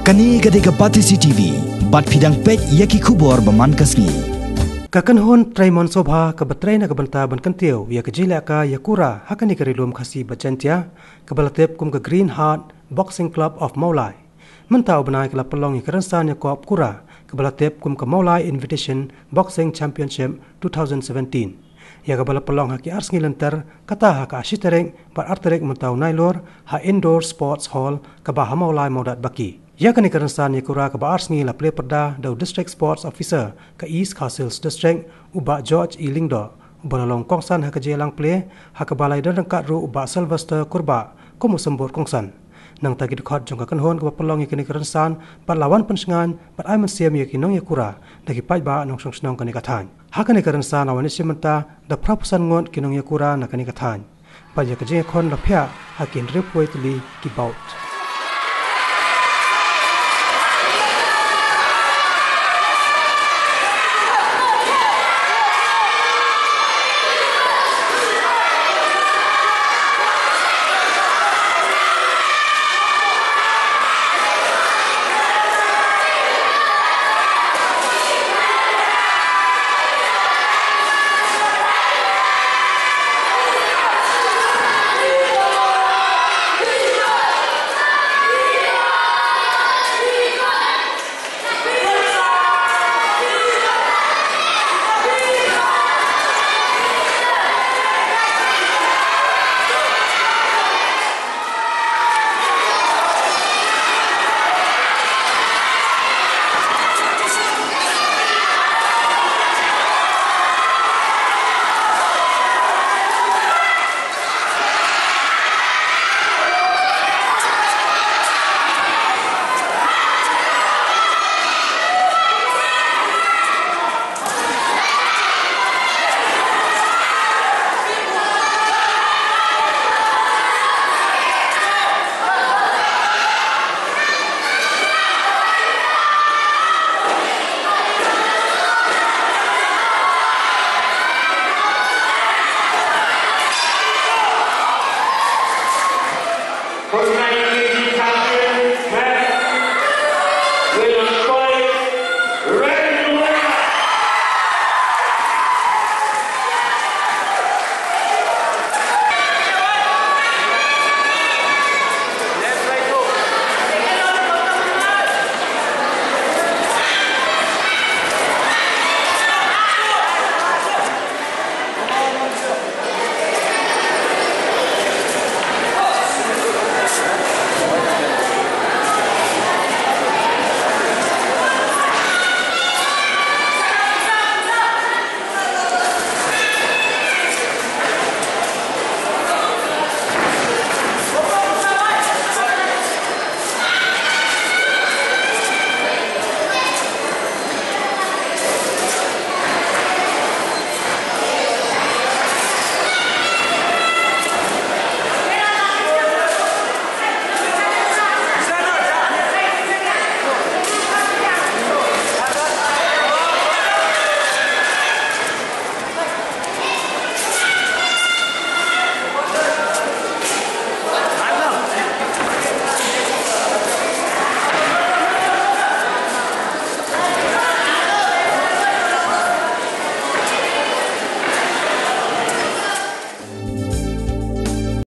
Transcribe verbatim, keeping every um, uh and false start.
Kane ka dei ka Batesi T V, bad phi dang peit ïa ki khubor ba man ka sngi. Ka kynhun Trei Mon Sobha kaba trei na ka bynta ban kyntiew ïa ka jingïalehkai ïa Kura ha kane ka Ri Lum Khasi bad Jaiñtia, kaba la tip kum ka Green Heart Boxing Club of Mawlai, mynta u bnai ka la pynlong ïa ka rynsan ïakop Kura kaba la tip kum ka Mawlai Invitation Boxing Championship two thousand seventeen, ïa kaba la pynlong ha ki ar sngi lynter, kata ha ka ashi tarik bad ar tarik mynta u Nailur ha Indoor Sports Hall kaba ha Mawlai Mawdat Baki. Ïa kane ka rynsan ïa Kura kaba ar sngi la plie pyrda da u District Sports Officer ka East Khasi Hills District, u Bah George E Lyngdoh, uba la long kongsan ha ka jingïalang plie, ha kaba la ïadon ryngkat ruh u Bah Sylvester Kurbah kum u symbud kongsan. Nangta ki dkhot jong ka kynhun kaba pynlong ïa kane ka rynsan bad la wan pynshngaiñ bad ai mynsiem ïa ki nongïakura da ki paidbah nongshong shnong kane ka thaiñ. Ha kane ka rynsan la wan ïashim bynta da phra phew san ngut ki nongïakura na kane ka thaiñ, bad ïa ka jingïakhun la phiah ha ki hynriewphew tylli ki bout.